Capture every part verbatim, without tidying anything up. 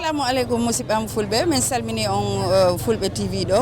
Assalamu aleykum, musidɓe am fulɓe, min salmini on, eh, Fulɓe T V ɗo.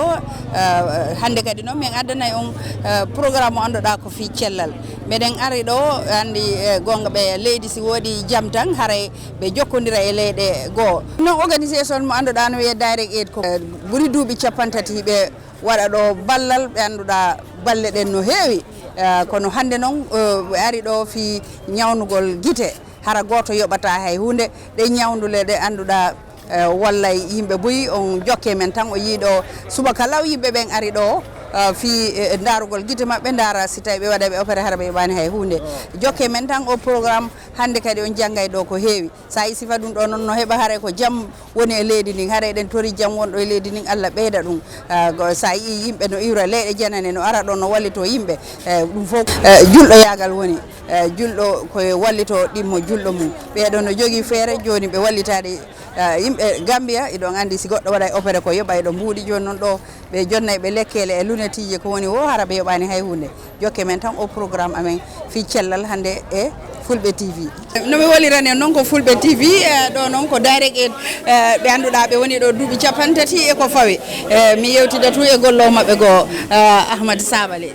Eh, hannde kadi noon min addanay on, eh, programme mo annduɗaa ko fii cellal. Meɗen ari ɗo, anndi, eh, goonga ɓe leydi si woodi jam tan, haray ɓe jokkondira e leyɗe goo. Noon organisation mo annduɗaa no wiyee Direct Aid ko, eh, ɓuri duuɓi capanɗe tati ɓe waɗa ɗo ballal, ɓe annduɗaa balle ɗen no heewi. Eh, kono hannde noon, eh, ɓe ari ɗo fii ñawnugol gite. Hara gooto yoɓataa hay huunde. Ɗe ñawndule ɗe annduɗaa, eh, wallay yimɓe buy. On jokke men tan, o yii ɗo subaka law yimɓe ɓen ari ɗo, eh, fii, eh, ndaarugol gite maɓɓe, ndaara si tawi ɓe waɗa ɓe opéré hara ɓe yoɓaani hay huunde. Jokke men tan o programme hannde kadi on janngay ɗo ko heewi. Sa yii sifa ɗum ɗo noon no heɓa haray ko jam woni e leydi ndin, haray eɗen tori jam wonɗo e leydi ndin, Allah ɓeyda ɗum. Ah, go-, sa yii yimɓe no iwra leyɗe janane no ara ɗo no wallito yimɓe, eh, ɗum fof, eh, julɗo yaagal woni. Eh, julɗo ko e wallito ɗimmo julɗo mum. Ɓeeɗo no jogii feere jooni ɓe wallitaade, eh, yimɓe Gambia. Iɗon anndi si goɗɗo waɗay opéré ko yoɓay ɗo mbuuɗi, jooni noon ɗo ɓe jonnay ɓe lekkeele e lunetiiji ko woni wo hara ɓe yoɓaani hay huunde. Jokke men tan o programme amen fii cellal hannde e Fulɓe T V. No mi wolirani on noon ko Fulɓe T V, eh, ɗo noon ko Direct Aid, eh, ɓe annduɗaa ɓe woni ɗo duuɓi capanɗe tati e ko fawi. Eh, mi yewtida tun e golloowo maɓɓe goo, eh, Ahmad Sabali.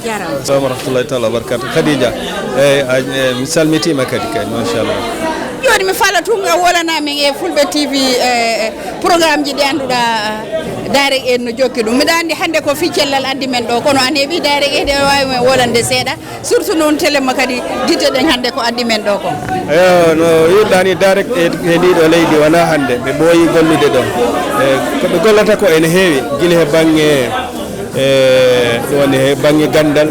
Jaaraama. Assalamu rahmatullahi taala wa barakatuh. Khadija, eh, a, eh, mi salmitiima kadi kay, machallah. Jooni mi fala tun a wolana min e Fulɓe T V, eh, programme ji ɗi annduɗaa Direct Aid no jokki ɗum. Miɗa anndi hannde ko fii cellal addi men ɗo, kono an heɓi Direct Aid, ene waawi men wolande seeɗa. Surtout noon télé mo kadi gite ɗen hannde ko addi men ɗo ko. Eyo, no wiɗɗaa ni, Direct Aid he ndii ɗo leydi wonaa hannde, ɓe ɓooyi gollude ɗo. E, ko ɓe gollata ko ene heewi, gila he baŋŋe, e, ɗum woni he baŋŋe ganndal,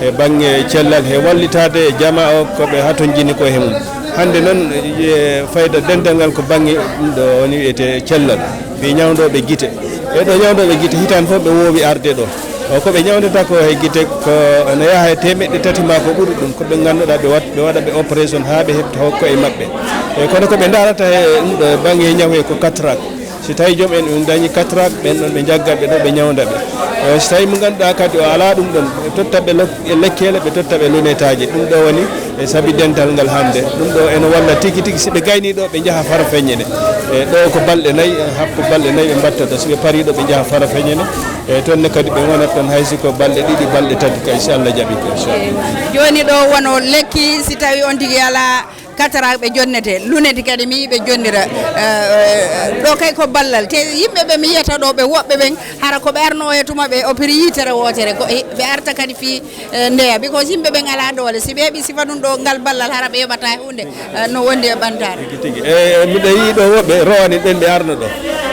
he baŋŋe cellal, he wallitaade e jamaa o ko ɓe hatonjini ko he mum. Hannde noon, e, fayda dental ngal ko baŋŋe ɗum ɗo woni wiyetee cellal, ɓe ñawndooɓe gite. E ɗo ñawndooɓe gite hitaande fof ɓe woowi arde ɗo. O ko ɓe ñawndata ko he gite ko ene yaha e teemeɗɗe tati maa ko ɓuri ɗum, ko ɓe ngannduɗaa ɓe wat-, ɓe waɗa ɓe opération haa ɓe heɓta hokko e maɓɓe. E kono ko ɓe ndaarata he ɗum ɗo baŋŋe ñaw he ko cataracte. Si tawi joom en ɗum dañi cataracte, ɓen ɗon ɓe njaggat ɓe ɗo, ɓe ñawnda ɓe. E si tawi mo ngannduɗaa kadi o alaa ɗum ɗon, ɓe totta ɓe lok-, e lekkeele, ɓe totta ɓe lunetaaji. Ɗum ɗo woni e sabi dental ngal hannde. Ɗum ɗo ene walla tigi tigi si ɓe gaynii ɗo, ɓe njaha Farafeññene. E ɗo ko balɗe nayi, happu balɗe nayi ɓe mbatta ɗo. Si ɓe parii ɗo, ɓe njaha Farafeññene. E toon ne kadi ɓe ngonat toon hay si ko balɗe ɗiɗi, balɗe tati ka, si Allah jaɓi ko, inchallah. Jooni ɗo wano lekki, si tawi on tigi alaa cataracte ɓe jonnete, lunette kadi mi yii ɓe jonnira. Eh, ɗo kay ko ballal. Te yimɓe ɓe mi yiyata ɗo ɓe woɓɓe ɓen, hara ko ɓe arno e tuma ɓe opérer yitere wootere, ko e, ɓe arta kadi fii, eh, ndeya, because yimɓe ɓen alaa doole. Si ɓe heɓi sifa ɗum ɗo ngal ballal, hara ɓe yoɓata e huunde, eh, no wondi e ɓantaare. Tigi, tigi. E, miɗo yii ɗo woɓɓe rowani ɓen ɓe arno ɗo.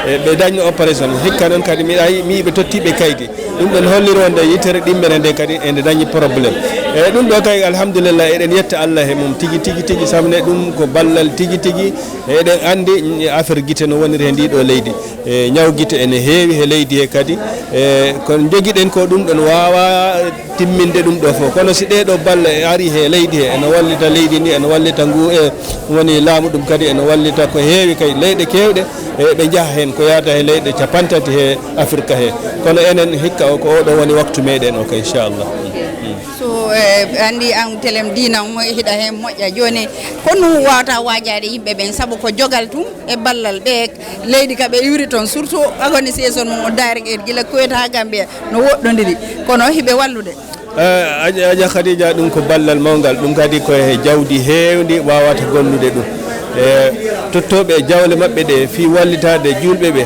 E, ɓe dañno opération. Hikka noon kadi miɗa yii, mi yii ɓe totti ɓe kaydi. Ɗum ɗon holliri wonde yitere ɗimmere nde kadi ene dañi problème. E, ɗum ɗo kay, alhamdulillah, eɗen yetta Allah he mum tigi, tigi, tigi, sabu ne ɗum ko ballal tigi, tigi. E, eɗen anndi, mm, affaire gite no woniri he ndii ɗo leydi. E, ñaw gite ene heewi he leydi he kadi. E, ko jogiɗen ko ɗum ɗon waawa timminde ɗum ɗo fof. Kono si ɗee ɗo balle ari he leydi he, ene wallita leydi ndi, ene wallita ngu, e, woni laamu ɗum kadi, ene wallita ko heewi kay leyɗe keewɗe, e, ɓe njaha heen, ko yahata he leyɗe capanɗe tati he Afirka he. Kono enen hikka o ko oɗo woni waktu meɗen o ko, inchallah. So, eh, anndi an telem diina on hiɗa heen moƴƴa. Jooni, ko nu wawata waajaade yimɓe ɓen, sabu ko jogal tun e ballal ɓe leydi ka ɓe iwri toon, surtout organisation mum o Direct Aid gila Kuwait haa Gambia no woɗɗondiri, kono hiɓe wallude. Eh, Aja, Aja Khadija, ɗum ko ballal mawngal, ɗum kadi ko e jawdi heewndi wawata gollude ɗum. E tottooɓe jawle maɓɓe ɗe fii wallitaade juulɓe ɓe,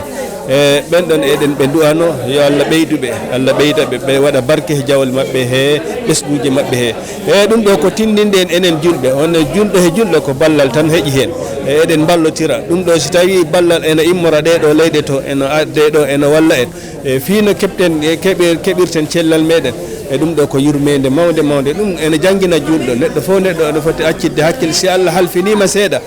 e ɓen ɗon eɗen ɓe du'ano, yo Allah ɓeydu ɓe, Allah ɓeyda ɓe, ɓe waɗa barke he jawle maɓɓe he ɓesnguuji maɓɓe he. E ɗum ɗo ko tinndinde en enen juulɓe, on juulɗo he juulɗo ko ballal tan heƴi heen. E eɗen mballotira. Ɗum ɗo si tawii ballal ena immora ɗee ɗo leyɗe to, ena addee ɗo, ena walla en. E fii no keɓten, e keɓe-, keɓirten cellal meɗen. E ɗum ɗo ko yurmeende mawnde, mawnde. Ɗum ene janngina juulɗo. Neɗɗo fof, neɗɗo ene foti accitde hakkille. Si Allah halfiniima seeɗa,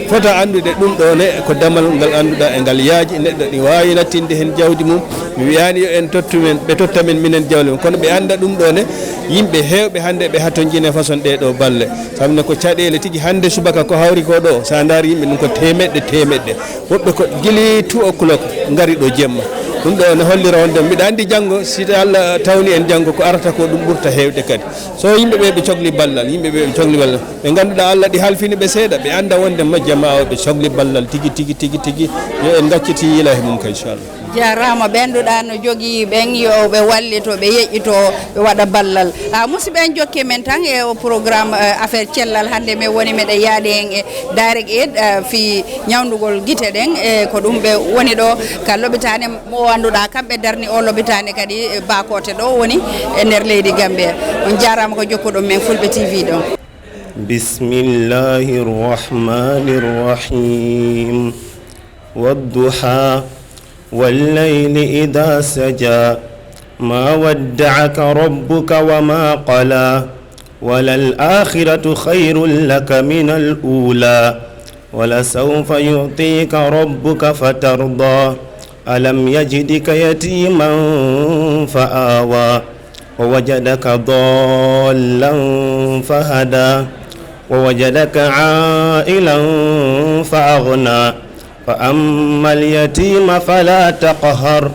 fota anndude ɗum ɗo ne ko damal ngal annduɗaa e ngal yaaji. Neɗɗo ɗi waawi nattinde heen jawdi mum. Mi wiyaani yo en tottu men, ɓe totta men minen jawle mum. Kono ɓe annda ɗum ɗo ne, yimɓe heewɓe hannde ɓe hatonjine façon ɗee ɗo balle. Sabu ne ko caɗeele tigi hannde subaka ko hawri ko ɗo. So a ndaari yimɓe ɗum ko teemeɗɗe, teemeɗɗe. Woɓɓe ko gili two o'clock ngari ɗo jemma. Ɗum ɗo ne hollira wonde mbiɗa anndi janngo, si Allah tawni en janngo, ko arata ko ɗum ɓurta heewde kadi. So yimɓe ɓe ɓe cokli ballal, yimɓe ɓe ɓe cokli ballal, ɓe ngannduɗaa Allah ɗi halfini ɓe seeɗa, ɓe annda wonde majjama o ɓe cokli ballal tigi, tigi, tigi, tigi. Yo en ngacciti yila he mum ka, inchallah. Jarama. Ɓenduɗa no jogii ɓen, yo ɓe wallito, ɓe yeƴƴito, ɓe waɗa ballal. Ah, musidɓe, en jokke men tan e o programme, eh, affaire cellal. Hannde men woni meɗen yaade hen e Direct Aid, eh, fii ñawndugol gite ɗen, e ko ɗum ɓe woni ɗo ka lobitaane. Mo annduɗaa kamɓe darni o lobitaane kadi, eh, Bakote ɗo woni e nder leydi Gambia. On jarama ko jokkuɗon men Fulɓe T V ɗo. بسم الله الرحمن الرحيم. والضحى. والليل إذا سجى. ما ودعك ربك وما قلى. وللآخرة خير لك من الأولى. ولسوف يعطيك ربك فترضى. ألم يجدك يتيما فآوى. ووجدك ضالا فهدى. ووجدك عائلا فأغنى. فأما اليتيم فلا تقهر.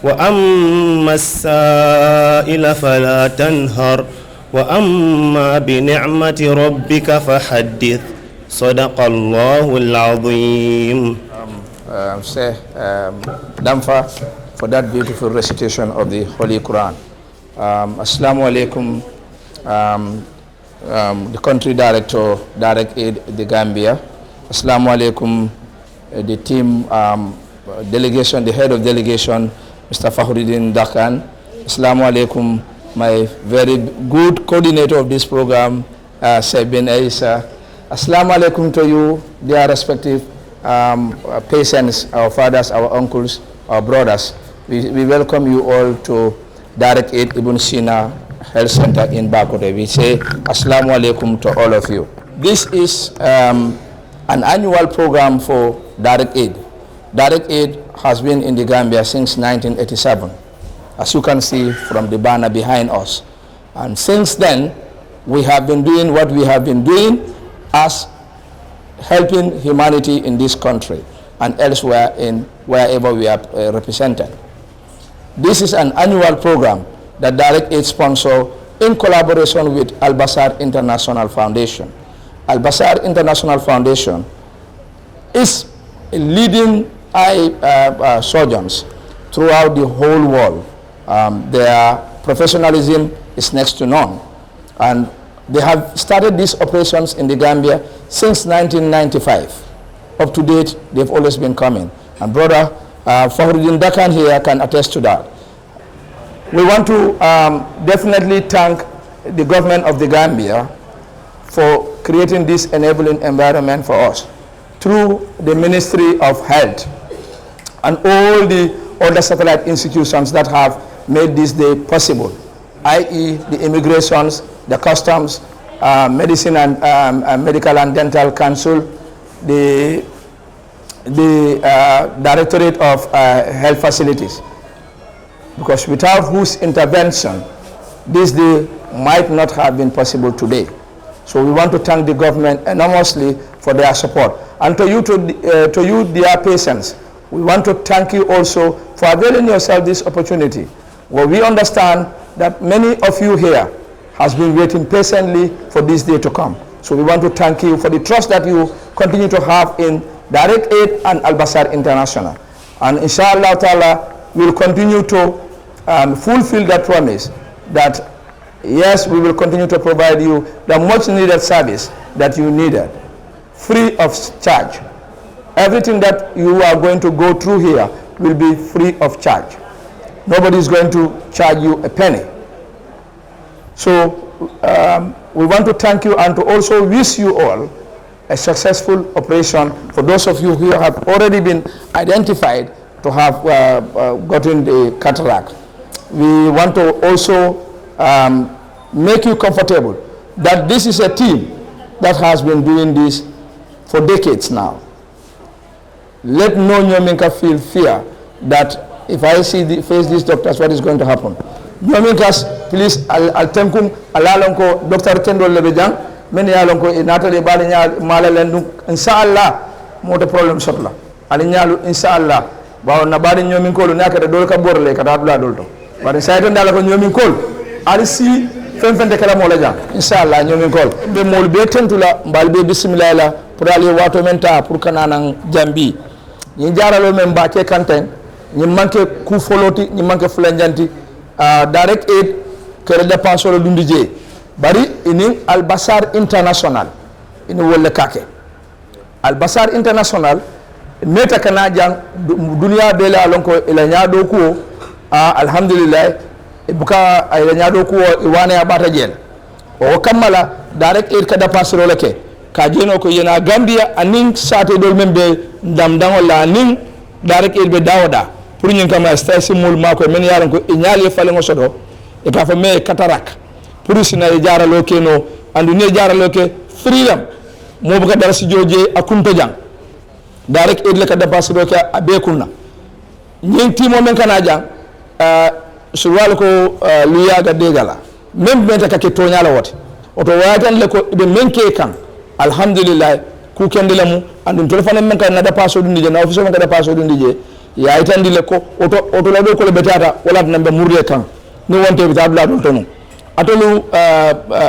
وأما السائل فلا تنهر. وأما بنعمة ربك فحدث. صدق الله العظيم. Um, uh, say, um, Damfa, for that beautiful recitation of the Holy Quran. Um, Assalamu alaikum, um, um, the country director, Direct Aid, the Gambia. Assalamu alaikum, uh, the team, um, delegation, the head of delegation, Mister Fakhruddin Dakan. Assalamu alaikum, my very good coordinator of this program, uh, Said bin Aisa. Assalamu alaikum to you, dear respective, um, uh, patients, our fathers, our uncles, our brothers. We, we welcome you all to Direct Aid Ibn Sina Health Center in Bakote. We say Assalamu alaikum to all of you. This is, um, an annual program for Direct Aid. Direct Aid has been in the Gambia since nineteen eighty-seven, as you can see from the banner behind us. And since then, we have been doing what we have been doing as helping humanity in this country and elsewhere in wherever we are, uh, represented. This is an annual program that Direct Aid sponsor in collaboration with Al Basar International Foundation. Al Basar International Foundation is leading eye, uh, uh, surgeons throughout the whole world. Um, their professionalism is next to none. And they have started these operations in the Gambia since nineteen ninety-five. Up to date, they've always been coming. And brother, uh, Fakhruddin Dakan here can attest to that. We want to, um, definitely thank the government of the Gambia for creating this enabling environment for us through the Ministry of Health and all the other satellite institutions that have made this day possible, i e the immigrations, the customs, uh, medicine and, um, uh, medical and dental council, the, the, uh, Directorate of, uh, Health Facilities. Because without whose intervention, this day might not have been possible today. So we want to thank the government enormously for their support. And to you, to, uh, to you, dear patients, we want to thank you also for availing yourself this opportunity. Well, we understand that many of you here has been waiting patiently for this day to come. So we want to thank you for the trust that you continue to have in Direct Aid and Al Basar International. And inshallah ta'ala, we'll continue to, um, fulfill that promise that, yes, we will continue to provide you the much needed service that you needed, free of charge. Everything that you are going to go through here will be free of charge. Nobody is going to charge you a penny. So, um, we want to thank you and to also wish you all a successful operation. For those of you who have already been identified to have, uh, uh, gotten the cataract, we want to also, um, make you comfortable that this is a team that has been doing this for decades now. Let no Nyominka feel fear that if I see the, face these doctors, what is going to happen? Nyominkas, please, al, al tenkum, alalon ko docteur Tendo Lebe Jang, men yalon ko e natal e bali nya malalen dum, inshallah, moto problème sotla. Ali nyalu, inshallah, Ɓaawo na ɓaade ñoominkoolu ne akata ɗool ka borle ka taa dula ɗool to. Ɓaade sa yetonde Alla ko ñoominkoolu. Ali si fen fen te kala moo la jang. Inshallah ñoominkoolu. Ɓe moolu ɓe tentula mbaal ɓe bismillah la pour aller waato men taa pour kana nan jambi. Ñin jaaraloo men mbaake kanten ñin manke ku foloti ñin manke fulanjanti. Uh, direct aid kere dépensolo dundi je bari inin albasar international ini wolle kake. Albasar international meta kana jang du- duniya bele alon ko ila ñaado kuwo. A alhamdulillah. E buka ila ñaado kuwo e wane a bata jel o kammala direct aid kada pasiro lake ka jeno ko yena gambia anin sate dol men be ndam dan wala anin direct aid be dawoda pour ñin kama station mul mako men yaron ko e ñaali e falen o sodo e ka fa me katarak pour sina e jaralo ke no andu ne jaralo ke freedom mo buka dara si joje a kunta jang direct aid le ka dépensé ɗo ke a ɓe kunna ñin timo men kana jang. Surwal ko luyaga degala men ɓenta kake toñala wote oto wayatan le ko ɓe men ke kan. Alhamdulillah. Ku kende le mu andum téléphone men ka na dépensé ɗum je na office men ka dépensé ɗum je yayitandi le ko oto oto la ɗo ko le ɓetata wala nan ɓe murde kan. Ni wonte ɓe tabla ɗum tonu atolu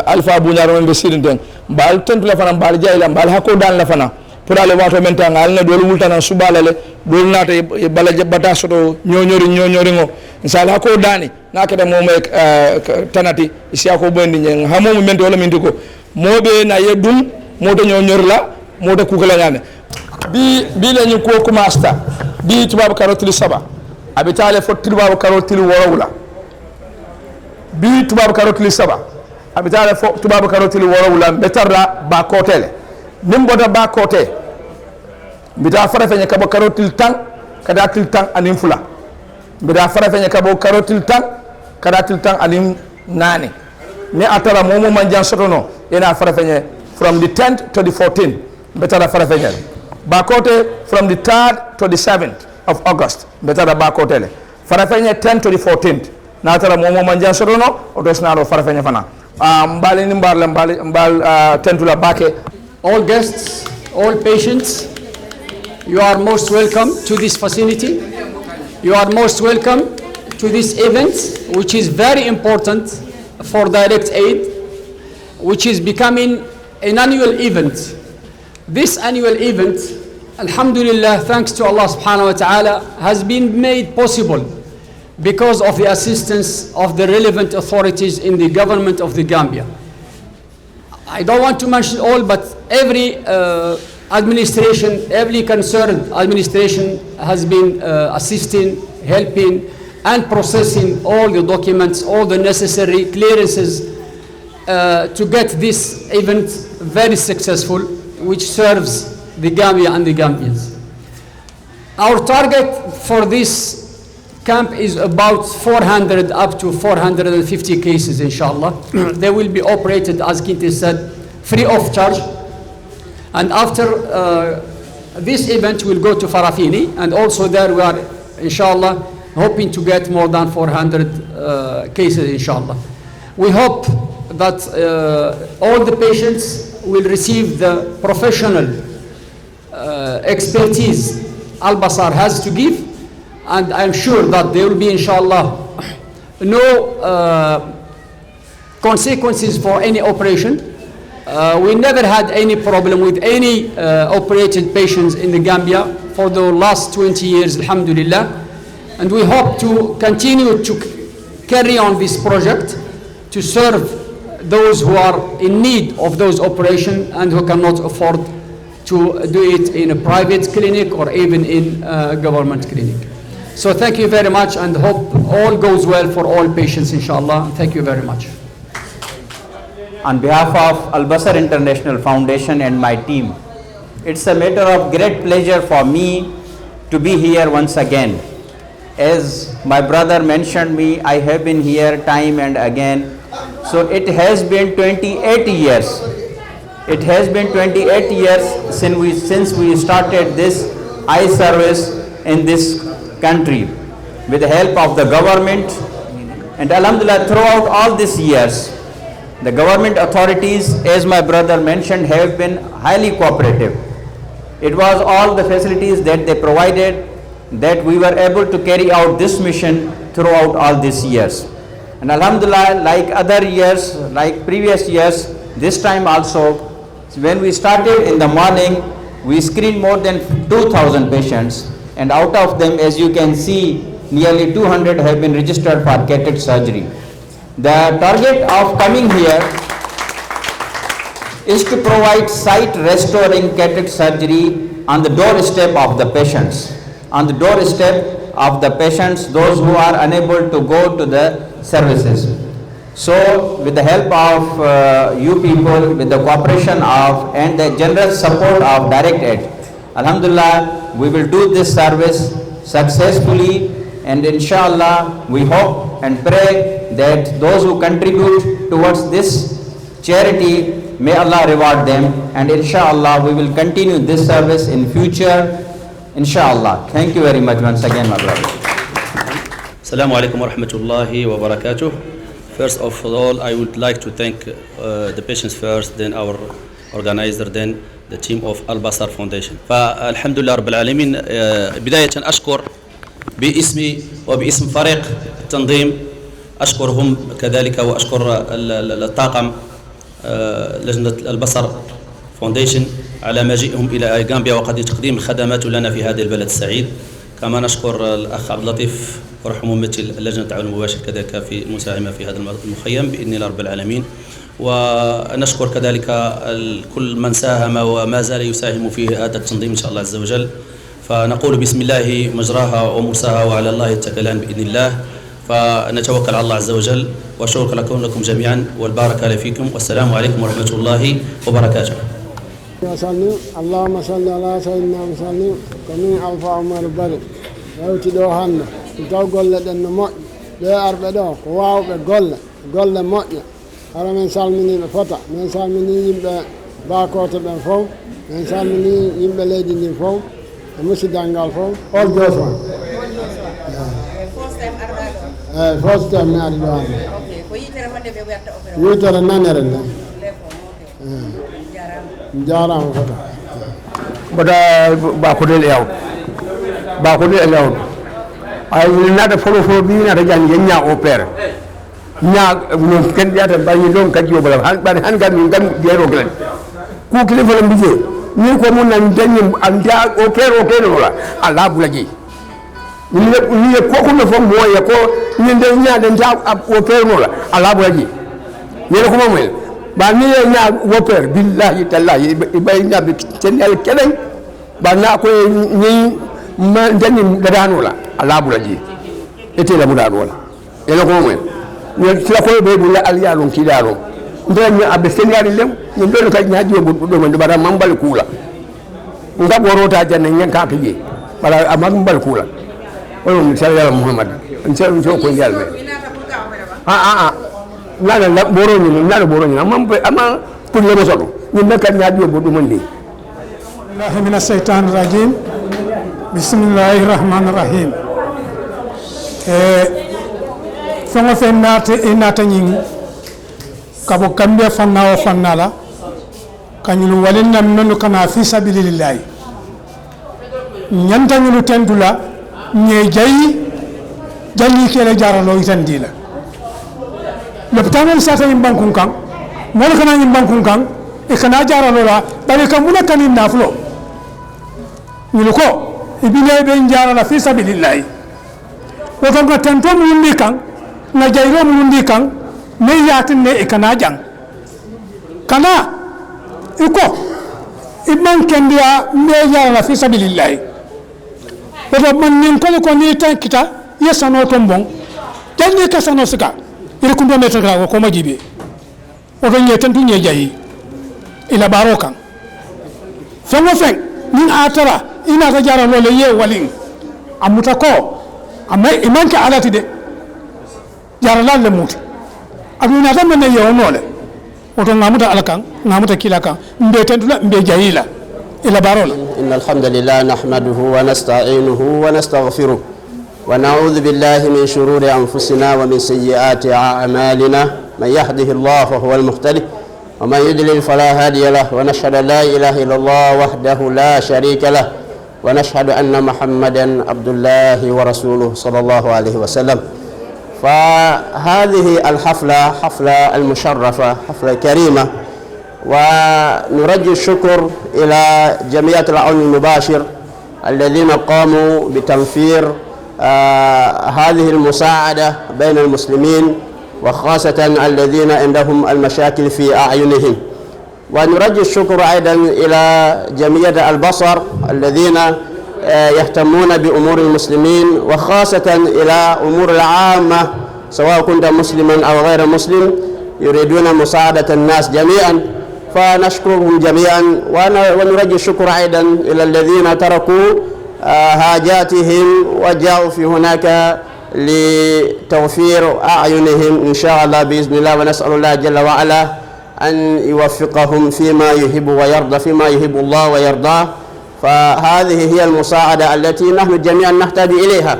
alpha buñaro men ɓe sirinten mbal tentula fana mbal jayla mbal hakko dan la fana pour ale wato men tanga alna dolu wultana subala le dolu nata e bala jabbata soto ñoñori ñoñori ngo. Inshallah hakko dani na kede momo e tanati isi hakko boyndi ñen ha momo men to wala min duko moɓe na ye ɗum moto ñoñori la moto kukala ñame. Bi bi le ñu ko kumasta bi tubabu karotili saba abitale fo tubabu karotili worawula. Bi tubabu karotili saba abitale fo tubabu karotili worawula mbetarra ba kotele. Nimbota ba kote mbita farafeñe kabo karotil tan kada til tan anin fula. Mbita farafeñe kabo karotil tan kada til tan anin nani. Ni atara momo manjan sotono ina farafeñe from the tenth to the fourteenth. Mbetara farafeñe ba kote from the third to the seventh of August. Mbetara ba kotele farafeñe ten to the fourteenth. Natara momo manjan sotono oto sinalo farafeñe fana. Mbali ni mbal mbal mbal tentula bake. All guests, all patients, you are most welcome to this facility. You are most welcome to this event, which is very important for Direct Aid, which is becoming an annual event. This annual event, alhamdulillah, thanks to Allah subhanahu wa ta'ala, has been made possible because of the assistance of the relevant authorities in the government of the Gambia. I don't want to mention all, but every uh, administration, every concerned administration has been uh, assisting, helping, and processing all the documents, all the necessary clearances uh, to get this event very successful, which serves the Gambia and the Gambians. Our target for this camp is about four hundred up to four hundred fifty cases, inshallah. They will be operated, as Kinte said, free of charge. And after uh, this event, we'll go to Farafini, and also there we are, inshallah, hoping to get more than four hundred uh, cases, inshallah. We hope that uh, all the patients will receive the professional uh, expertise Al Basar has to give, and I'm sure that there will be, inshallah, no uh, consequences for any operation. Uh, we never had any problem with any uh, operated patients in the Gambia for the last twenty years, alhamdulillah. And we hope to continue to c- carry on this project to serve those who are in need of those operations and who cannot afford to do it in a private clinic or even in a government clinic. So thank you very much and hope all goes well for all patients, inshallah. Thank you very much. On behalf of Al Basar International Foundation and my team, it's a matter of great pleasure for me to be here once again. As my brother mentioned me, I have been here time and again. So it has been twenty-eight years. It has been twenty-eight years since we, since we started this eye service in this country with the help of the government. And Alhamdulillah, throughout all these years, the government authorities, as my brother mentioned, have been highly cooperative. It was all the facilities that they provided that we were able to carry out this mission throughout all these years. And Alhamdulillah, like other years, like previous years, this time also, when we started in the morning, we screened more than two thousand patients, and out of them, as you can see, nearly two hundred have been registered for cataract surgery. The target of coming here is to provide sight restoring cataract surgery on the doorstep of the patients, on the doorstep of the patients, those who are unable to go to the services. So, with the help of, uh, you people, with the cooperation of and the generous support of Direct Aid, Alhamdulillah, we will do this service successfully, and inshallah, we hope and pray that those who contribute towards this charity, may Allah reward them, and inshallah, we will continue this service in future, inshallah. Thank you very much once again, my brother. Assalamu alaikum wa rahmatullahi wa barakatuh. First of all, I would like to thank, uh, the patients first, then our organizer, then the team of Al Basar Foundation. فالحمد لله رب العالمين. آه، بداية أشكر باسمي وباسم فريق التنظيم، أشكرهم كذلك وأشكر ال-، ال-، الطاقم، آه، لجنة البصر فونديشن على مجيئهم إلى غامبيا وقد تقديم الخدمات لنا في هذا البلد السعيد. كما نشكر الأخ عبد اللطيف ورحمه ممثل لجنة التعاون المباشر كذلك في المساهمة في هذا المخيم بإذن الله رب العالمين. ونشكر كذلك ال-، كل من ساهم وما زال يساهم في هذا التنظيم إن شاء الله عز وجل. فنقول بسم الله مجراها ومرساها وعلى الله التكلان بإذن الله. فنتوكل على الله عز وجل. وشكرا لكم، لكم جميعا، والبارك الله فيكم، والسلام عليكم ورحمة الله وبركاته. Wa sallim, allahumma salli ala sayyidina Musallim. Ko min Alfa Umaru Bari, hewti ɗo hannde. Ɗum taw golle ɗen no moƴƴi. Ɓee arɓe ɗo ko waawɓe golle, golle moƴƴe. Hara min salminii ɓe fota, min salminii yimɓe Bakoote ɓen fof, min salminii yimɓe leydi ndin fof, e musidal ngal fof. All those one. Eyi, first time mi ari ɗo hannde. Yitere nanere nde. Eyi. Jaaraama fota. Mboɗa Bakodel Ew. Bakodel Ew. Ay, nata folo folo bi nata jan yenya opere. Nya non ken ya ta bani don kaji o bala han bani han gami gami gero glan. Ku kile folo mbije. Ni ko mun nan danyi anda opere opere wala. Allah bulaji. Ni ni ko ko me fo mo ya ko ni de nya de nta opere wala. Allah bulaji. Ni ko mo mo. Ba ni nya opere billahi tallahi ba nya bi tenel kelen. Ba na ko ni ma danyi gadano la. Allah bulaji. Ete la mudano la. Ela ko mo. Ni sila ko be bulla aliyalon kidaro. Ndo ni abe senyari lem. Ni ndo ka nya dio budo man bara mambal kula. Nga borota janne ngen ka kije. Bara amadu mbal kula. Wala mi sala yala Muhammad. Nse nse ko yalla. A a a. Nana la boro ni nana boro ni amma amma pour le mosodo. Ni be kan nya dio budo man ni. Billahi mina shaytani rajim. Bismillahi rahmani rahim. E fongo fen nata e nata nyin. Kabo kambe fanna o fanna la. Kañulu walinnan mennu kana fi sabilillahi. Ñantañulu tentula ñe jayi. Jalli kele jaralo itandila. Lopitanol sata ñin bankun kan. Mol kana ñin bankun kan. E kana jaralo la bari kamuna kanin nafulo. Ñulu ko ibile be jarala fi sabilillahi. Woto nga tento mulundi kan. Nga jayro mulundi kan. Me yatin ne e kana jang. Kana i ko i man kendiya mbe yarana fi sabilillahi. Woto man nin koli ko ni tan kita ye sano to mbon. Janni ka sano sika iri kundo me tan ko ma jibe. Woto nye tan tu nye jayi ila baro kan. Fengo fen nin atara ina ka jara lole ye walin. Amuta ko amma imanke alati de. Jaralal le muti. Aɗum ina tan men yewnole. Woto ngamuta ala kan ngamuta kila kan. Mbe tentula mbe jayila. Ila barola. إن الحمد لله نحمده ونستعينه ونستغفره، ونعوذ بالله من شرور أنفسنا ومن سيئات أعمالنا. من يهده الله فهو المهتدي، ومن يضلل فلا هادي له، ونشهد أن لا إله إلا الله وحده لا شريك له، ونشهد أن محمدا عبد الله ورسوله صلى الله عليه وسلم. فهذه الحفلة حفلة المشرفة، حفلة كريمة، ونرجي الشكر إلى جمعية العون المباشر الذين قاموا بتنفير، آه، هذه المساعدة بين المسلمين، وخاصة الذين عندهم المشاكل في أعينهم. ونرجي الشكر أيضًا إلى جمعية البصر الذين، آه، يهتمون بأمور المسلمين، وخاصة إلى أمور العامة، سواء كنت مسلما أو غير مسلم، يريدون مساعدة الناس جميعًا، فنشكرهم جميعًا. ون-، ونرجي الشكر أيضًا إلى الذين تركوا، آه، حاجاتهم وجاءوا في هناك لتوفير أعينهم إن شاء الله بإذن الله، ونسأل الله جل وعلا أن يوفقهم فيما يحب ويرضى، فيما يحب الله ويرضاه. فهذه هي المساعدة التي نحن جميعًا نحتاج إليها.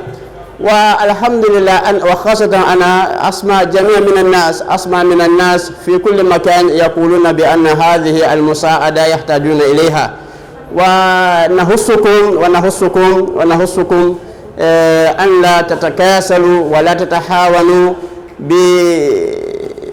والحمد لله، أن، وخاصة أنا أسمع جميع من الناس، أسمع من الناس في كل مكان يقولون بأن هذه المساعدة يحتاجون إليها. ونحثكم، ونحثكم، ونحثكم، آه، أن لا تتكاسلوا ولا تتهاونوا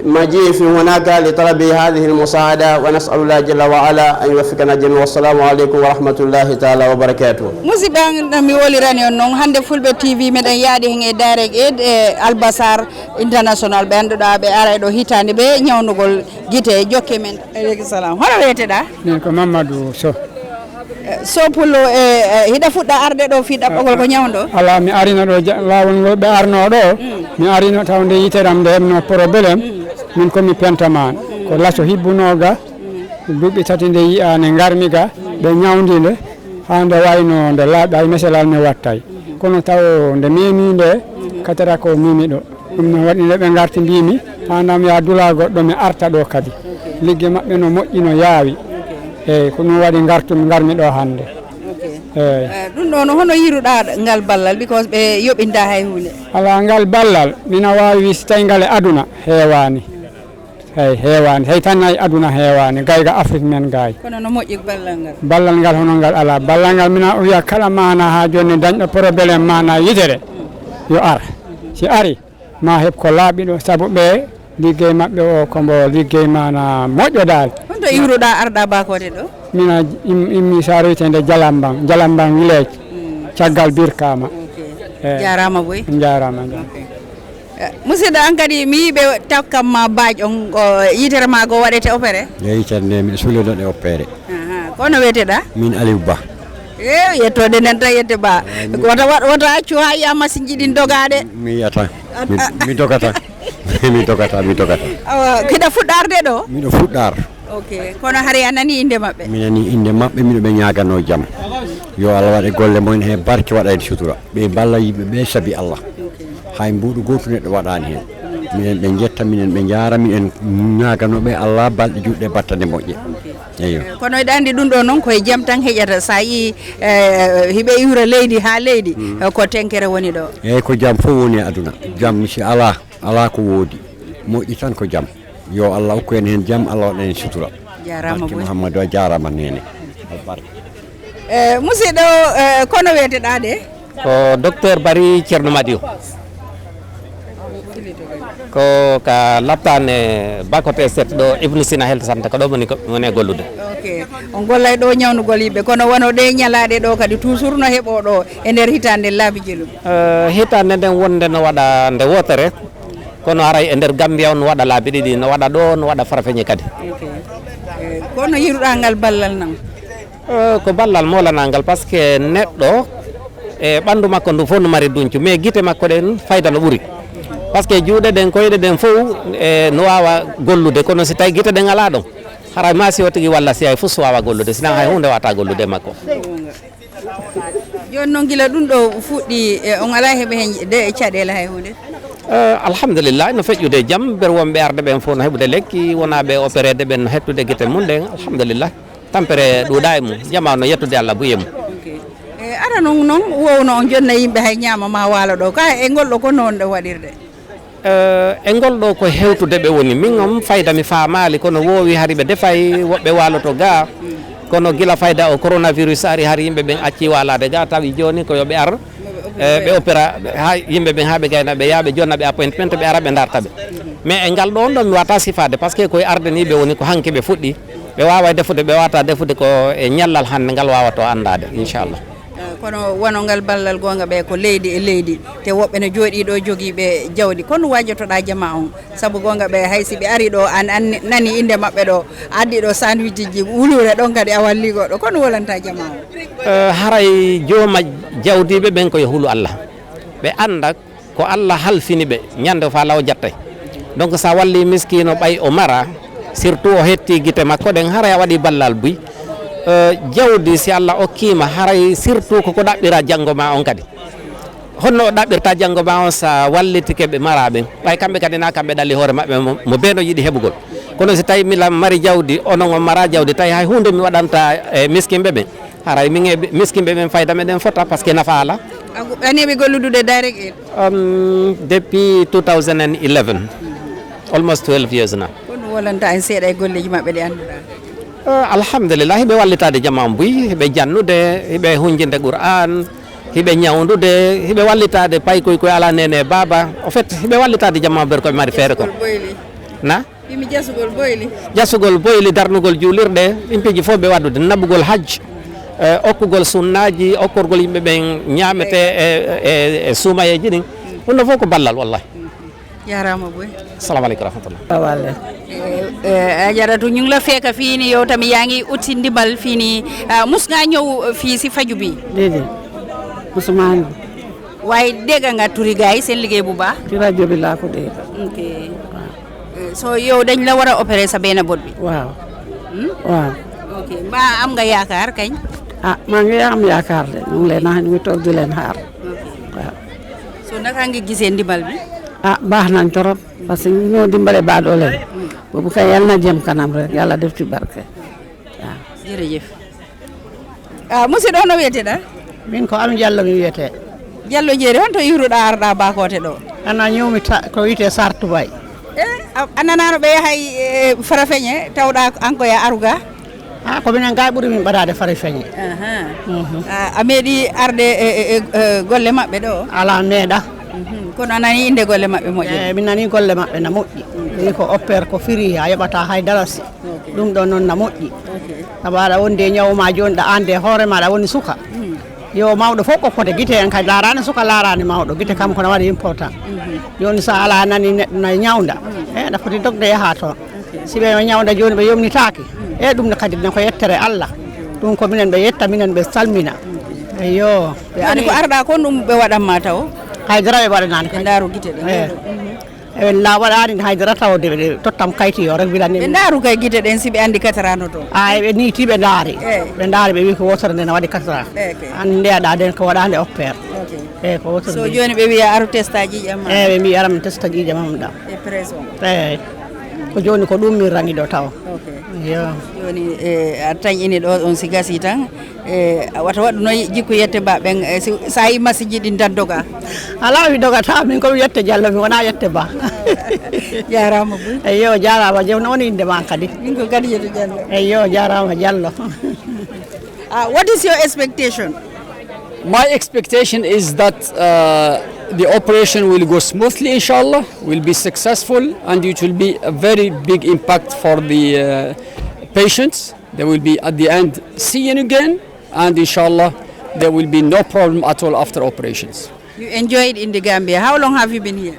بمجيء في هناك لطلب هذه المساعدة، ونسأل الله جل وعلا أن يوفقنا جميعا. والسلام عليكم ورحمة الله تعالى وبركاته. Musidɓe am, no mi wolirani on noon, hannde Fulɓe T V meɗen yaadi heen e Direct Aid e Albasar International, ɓe annduɗaa ɓe aray ɗo hitaande ɓe ñawnugol gite. Jokke men. Aleykum salam. Hono wiyeteɗaa? Min ko Mamadou Sow. Eh, Sow Pullo, eh, eh, hiɗa fuɗɗa arde ɗo fii ɗaɓɓagol ko ñawndo? Alaa, mi arino ɗo ja-, laawol ngol ɓe arnoo ɗo. Mm. Mi arino tawde yitere am nde heɓno problème. Mm. Min ko mi pentamaan. Mm. Ko laso hibbunoo ga. Mm. Duuɓi tati nde yiyaani ngarmi ga. Mm. Ɓe ñawndi nde. Haa nde wayno nde laaɓi, hay meselal mi wattay. Mm. Kono taw nde memi nde, mm, katara ko memi ɗo. Ɗum noon waɗi nde ɓe ngarti mbimi, haa ndam yaa dula goɗɗo mi arta ɗo kadi. Ok. Ligge maɓɓe no moƴƴi, no yaawi. Ok. Eeyi, ko ɗum waɗi ngartumi, ngarmi ɗo hannde. Ok. Eeyi. Eh, ɗum ɗo no hono yiruɗaa ngal ballal, because ɓe yoɓinta hay huunde? Alaa, ngal ballal, mina waawi wi si tawi ngal e aduna, heewaani. Eeyi, heewaani. Hay tan hay aduna heewaani, gay ga Afrik men gay. Kono no moƴƴi ballal ngal? Ballal ngal hono ngal alaa. Ballal ngal mina wiya kala maana haa jooni dañɗo problème maana yitere, yo ar. Si ari, ma heɓ ko laaɓi ɗo, sabu ɓe liggey maɓɓe o ko mbo liggey maana moƴƴo daal. Honto iwruɗaa arɗaa baakoode ɗo? Mina im-, immi saroyte nde Jalambang, Jalambang village, mm, caggal Birkama. Ok. Eh. Jaaraama boy. Jaaraama, jaaraama. Ok. Eh, musidɗo, an kadi mi yii ɓe takkam ma baaj on, o, yitere ma go waɗete opéré? Yeeyi, yitere nde miɗo suulee ɗo ɗe opéré. Aha, ko no wiyeteɗaa? Min Aliou Ba. Eh, yettoode nden tan yette Ba. Eh, mi- Wota, wota, wota accu haa yiya masinji ɗin dogaade. Mi yiyata. A, mi, a. Mi dogata. Mi dogata, mi dogata. Awa, hiɗa fuɗɗarde ɗo? Miɗo fuɗɗar. Ok, kono hari a nani innde maɓɓe? Mi nani innde maɓɓe, miɗo ɓe ñaaganoo jam. Yo Allah waɗe golle mon he barke, waɗa en sutura. Ɓe mballa yimɓe ɓe sabi Allah. Ok. Hay mbuuɗu gootu neɗɗo waɗaani heen. Minen ɓe njetta, minen ɓe njaara, minen ñaaganoo ɓe Allah balɗe juutɗe battane moƴƴe. Ok. Eeyo. Eh, kono eɗa anndi ɗum ɗo noon ko e jam tan heƴata. So a yii, eh, hiɓe iwra leydi haa leydi, mm, eh, ko tenkere woni ɗo. Eeyi, ko jam fof woni e aduna. Jam si alaa, alaa ko woodi. Moƴƴi tan ko jam. Yo Allah okku en heen jam, Allah waɗa en sutura. Jaaraama. Barke boy. Mouhamadou, a jaaraama neene. Albarka. Eh, musidɗo, eh, ko no wiyeteɗaa de? Ko Docteur Bari Ceerno Madio. Ko ka laptaane Bakote Set ɗo Ibn Sina Health Center, ko ɗo woni ko, woni e gollude. Ok. On gollay ɗo ñawnugol yimɓe, kono wano ɗe ñalaaɗe ɗo kadi toujours no heɓo ɗo e nder hitaande laabi jeluɓe? Eh, hitaande nden wonde no waɗa nde wootere, kono aray e nder Gambia on no waɗa laabi ɗiɗi, no waɗa ɗo, no waɗa Farafeñe kadi. Ok. Eh, kono yiruɗaa ngal ballal nan? Eh, ko ballal molanangal, parce que neɗɗo e ɓanndu makko ndu fof no mari duñcu, mais gite makko ɗen fayda no ɓuri. Parce que juuɗe ɗen, koyɗe ɗen fof, e, no waawa gollude, kono si tawi gite ɗen alaa ɗon, haray ma si o tigi walla si hay fof so waawa gollude, sinan hay huunde waata gollude e makko. Jooni noon, gila ɗum ɗo fuɗɗi, e, on alaa heɓe heen de caɗeele hay huunde? Eh, alhamdulillah, no feƴƴude e jam, ber wonɓe arde ɓen fof no heɓude lekki, wonaaɓe opereede ɓen no heɓtude gite mum ɗen, alhamdulillah. Tampere ɗuuɗaa e mum, jamaa no yettude Allah buy e mum. Ok. E, ara noon, noon wowno on jonna yimɓe hay ñaama ma waalo ɗo. Ka e ngol ɗo ko noon ɗo waɗirde? Eh, e ngol ɗo ko hewtude ɓe woni. Min on fayda mi faamaali, kono woowi hari ɓe defay, woɓɓe waaloto ga. Kono gila fayda o coronavirus ari, hari yimɓe ɓen acci waalaade ga, tawi jooni ko yo ɓe ar, e, ɓe opéra, ha yimɓe ɓen, ha ɓe gayna, ɓe yaa ɓe jonna ɓe appointment, ɓe ara ɓe darta ɓe. Mais e ngal ɗo on ɗon mi wata sifaade, parce que koye arde ni ɓe woni, ko hanki ɓe fuɗɗi, ɓe waaway defude, ɓe wata defude, ko e ñallal hannde ngal wawato anndaade, inchallah. Eh, kono wano ngal ballal goonga ɓe ko leydi e leydi, te woɓɓe no jooɗii ɗo jogiiɓe jawdi. Kono waajotoɗaa jama on? Sabu goonga ɓe, hay si ɓe ari ɗo, an, an nani innde maɓɓe ɗo, addi ɗo sandwich ji, wuluure ɗon kadi a walli goɗɗo. Kono wolanta jama on? Eh, haray jooma jawdiiɓe ɓen ko yo hulu Allah. Ɓe annda ko Allah halfini ɓe, ñande o faala o jattay. Donc, sa walli miskiino ɓay o mara, surtout o hetti gite makko ɗen, haray a waɗi ballal buy. Eh, jawdi, si Allah okkiima, haray surtout ko ko ɗaɓɓira janngo ma on kadi. Honno o ɗaɓɓirta janngo ma on sa wallitike ɓe mara ɓen? Ɓay kamɓe kadi na kamɓe ɗalli hoore maɓɓe mo, mo bee no yiɗi heɓugol. Kono si tawi mila mari jawdi, onon on mara jawdi, tawi hay huunde mi waɗanta e miskinɓe ɓen. Haray min e miskinɓe ɓen fayda meɗen fota, parce que nafa ala. A go-, a neeɓi golludude Direct Aid? Um, depuis two thousand eleven, almost twelve years now. Kono wolanta en seeɗa e golleeji maɓɓe ɗi annduɗaa? Eh, alhamdulillah, hiɓe wallitaade jama on buy, hiɓe jannude, hiɓe hunjinde Qur'an, hiɓe ñawndude, hiɓe wallitaade paykoy koye ala nene e baaba. En fait, hiɓe wallitaade jama on ɓe ko ɓe mari feere ko. Boyli. Na? Imi jasugol boyli. Jasugol boyli, darnugol juulirɗe, ɗin piiji fof ɓe waɗude, naɓugol hajj, eh, okkugol sunnaaji, okkorgol yimɓe ɓen ñaamete e, e, e suumayeeji ɗin. Ɗum ɗo fof ko ballal, wallahi. Jaaraama boy. Assalamu aleykum wa rahmatullah. Wallahi. Eh, eh, a jaratu ñu ngi la fekk fii nii, yow tamit yaa ngi uti ndimbal fii nii, ah, mus ngaa ñëw fii si faju bi? Déedéet. Musuma ñëw. Waaye dégg nga turi gars yi seen liggéey bu baax? Ci rajo bi laa ko dégg. Ok. Eh, so yow dañ la war a opérer sa benn bot bi? Waaw. Hmm? Waaw. Ok. Mbaa am nga yaakaar kañ? Ah, maa ngi am yaakaar de. Ñu ngi leen a, ñu ngi toog di leen xaar. Ok. Waaw. So naka nga gisee ndimbal bi? Ah, baax nañ torop. Parce que ñoo dimbale baadoole. Hmm. Boobu kay yal na jëm kanam rek. Yàlla def ci barke. Waaw. Jërëjëf. Ah, musidɗo, hono wiyeteɗaa? Min ko Ami Jallo mi wiyetee. Jallo Jeeri, honto iwruɗaa arɗaa Bakoote ɗo? Ana ñawmi ta-, ko wiyetee Sartu Bay. Eh, a, a nanaano ɓe yahay, eh, Farafeñe, tawɗaa an ko ya aruga? Ah, ko minen gay ɓuri min ɓadaade Farafeñe. Aha. Mhm. Ah, a meeɗi arde e, e, e, e golle maɓɓe ɗo? Alaa, meeɗa. Mhm. Kono a nani innde golle maɓɓe moƴƴe? Eh, mi nani golle maɓɓe na moƴƴi. Mhm. Wi ko opère ko firi, a yoɓata hay darasi. Ok. Ɗum ɗo noon na moƴƴi. Ok. Sabu aɗa wondi e ñawu ma jooni, ɗa annde e hoore ma, aɗa woni suka. Mm. Yo mawɗo fof ko fode gite en, kadi laaraani suka, laaraani mawɗo. Gite kam ko na waɗi important. Mhm. Jooni so alaa nani neɗɗo na ñawnda, mm, e aɗa foti dogde yaha toon. Ok. Si ɓe ñawnda jooni ɓe yomnitaaki, mm, e ɗum ne kadi ne ko yettere Allah. Ɗum ko minen ɓe yetta, minen ɓe salmina. Ok. Eyyo. Ɓe jooni ko ari arɗa kon ɗum ɓe waɗan ma taw? Hay dara ɓe waɗanaani. Ɓe kadi ndaaru gite ɗe. Eh. Mhm. Ewen la waɗaani haydara tawde ɓe tottam kayti yo rek mbiɗa. Ɓe ndaaru kay gite ɗen si ɓe anndi quatre ans no toon. Ah, ɓe niiti ɓe ndaari. Eh. Ɓe ndaari ɓe wi ko wotere nde na waɗi quatre ans. Eh, ok. An ndeyaɗa nden ko waɗande opère. Ok. Eh, ko wotere. So nde. Jooni ɓe wiya aru testa ƴiiƴam ma. Eh, ɓe mbi aram testa ƴiiƴam am ɗam. E prison. Eh. Ko jooni ko ɗum min rangi ɗo taw. Ok. Yo. Jooni, eh, a tañini ɗo on si gasi tan. E, a wata waɗu noon jikku yette ba ɓen, e, si, so a yi masiji ɗin tan doga. Alaa, mi dogata, min ko mi yette Jallo, mi wona yette ba. Jaaraama boy. Eyyo, jaaraama. Jom no woni innde ma kadi? Min ko Kadijatu Jallo. Eyyo, jaaraama Jallo. Ah, what is your expectation? My expectation is that, uh, the operation will go smoothly, inshallah, will be successful, and it will be a very big impact for the, uh, patients. They will be at the end seeing again, and inshallah, there will be no problem at all after operations. You enjoyed in the Gambia. How long have you been here?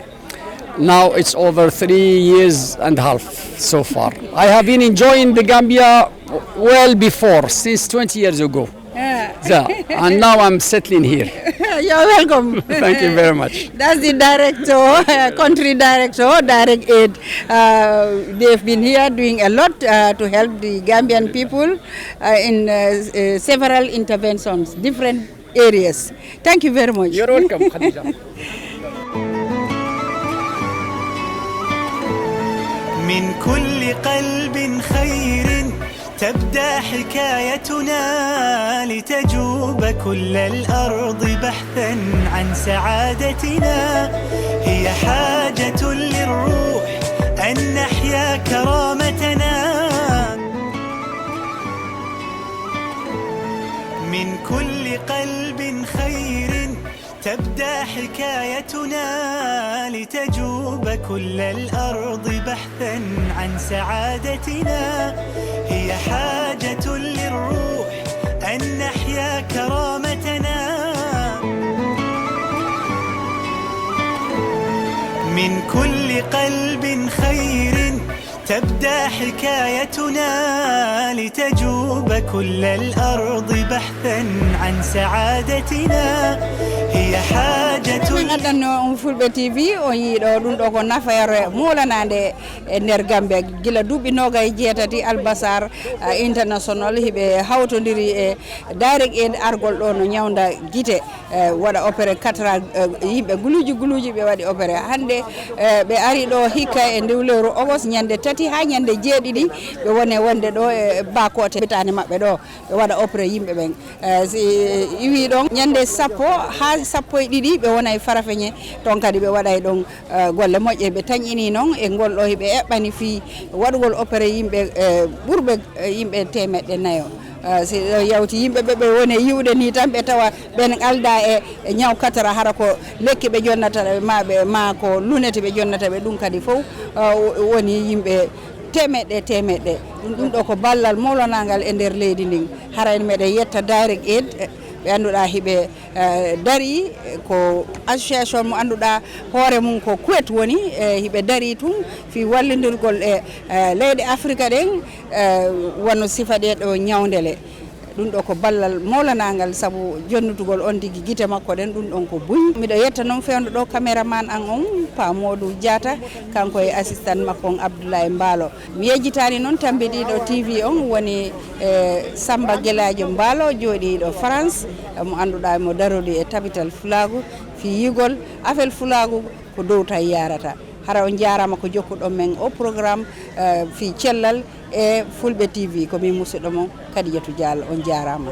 Now it's over three years and a half so far. I have been enjoying the Gambia well before, since twenty years ago. Yeah. Yeah, and now I'm settling here. You're welcome. Thank you very much. That's the director, uh, country director, Direct Aid. Uh, they've been here doing a lot, uh, to help the Gambian people, uh, in, uh, s-, uh, several interventions, different areas. Thank you very much. You're welcome, Khadija. من كل قلب خير تبدأ حكايتنا، لتجوب كل الأرض بحثا عن سعادتنا. هي حاجة للروح أن نحيا كرامتنا. حكايتنا لتجوب كل الأرض بحثا عن سعادتنا، هي حاجة للروح أن نحيا كرامتنا. من كل قلب خير تبدأ حكايتنا، لتجوب كل الأرض بحثا عن سعادتنا، هي حاجة. Min addanno on Fulɓe T V, on yiiɗo ɗum ɗo ko nafoore moolanaande e nder Gambia. Gila duuɓi noogay jeetati Albasar, ah, International hiɓe hawtondiri e Direct Aid argol ɗo no ñawnda gite, eh, waɗa opéré quatre ans, eh, yimɓe guluuji guluuji ɓe waɗi opéré. Hannde, eh, ɓe ari ɗo hikka e ndew lewru ogos, ñande tati haa ñande jeeɗiɗi, ɓe wone wonde ɗo e Bakoteh, hôpital maɓɓe ɗo, ɓe waɗa opéré yimɓe ɓen. Eh, si iwi ɗon, ñande sappo haa sappo e ɗiɗi, ɓe wona e Farafeñe, ton kadi ɓe waɗay ɗon, eh, golle moƴƴe. Ɓe tañini noon e ngol ɗo, hiɓe eɓɓani fii waɗugol opéré yimɓe, eh, ɓurɓe, eh, yimɓe teemeɗɗe nayo. Eh, si ɗo yawti yimɓe ɓe, ɓe woni yiwde ni tan, ɓe tawa ɓen alda e, e ñaw katara, hara ko lekki ɓe jonnata ɓe, ma ɓe, ma ko lunette ɓe jonnata ɓe, ɗum kadi fof, eh, woni yimɓe teemeɗɗe, teemeɗɗe. Ɗum, ɗum ɗo ko ballal molanaangal e nder leydi ndin. Hara en meɗen yetta Direct Aid, eh, ɓe annduɗaa hiɓe, eh, darii, eh, ko association mo annduɗaa hoore mum ko Kuwet woni, eh, hiɓe darii tun fii wallindirgol e, eh, leyɗe Afrika ɗen, eh, wano sifa ɗee ɗo ñawndele. Ɗum ɗo ko ballal molanaangal sabu jonnutugol on tigi gite makko ɗen, ɗum ɗon ko buy. Miɗo yetta noon fewndo ɗo cameraman an on, Pa Modou Diatta, kanko e assistant makko on Abdoulaye Mbaalo. Mi yejjitaani noon tambidiiɗo T V on woni, eh, Samba Gelaajo Mbaalo, jooɗiiɗo France, mo annduɗaa mo darodi e tabital fulaagu fii yigol afel fulaagu ko dow tan yaarata. Hara on jaaraama ko jokkuɗon men o programme, eh, fii cellal e Fulɓe T V. Ko min musidɗo mon Kadijatu Diallo, on jaaraama.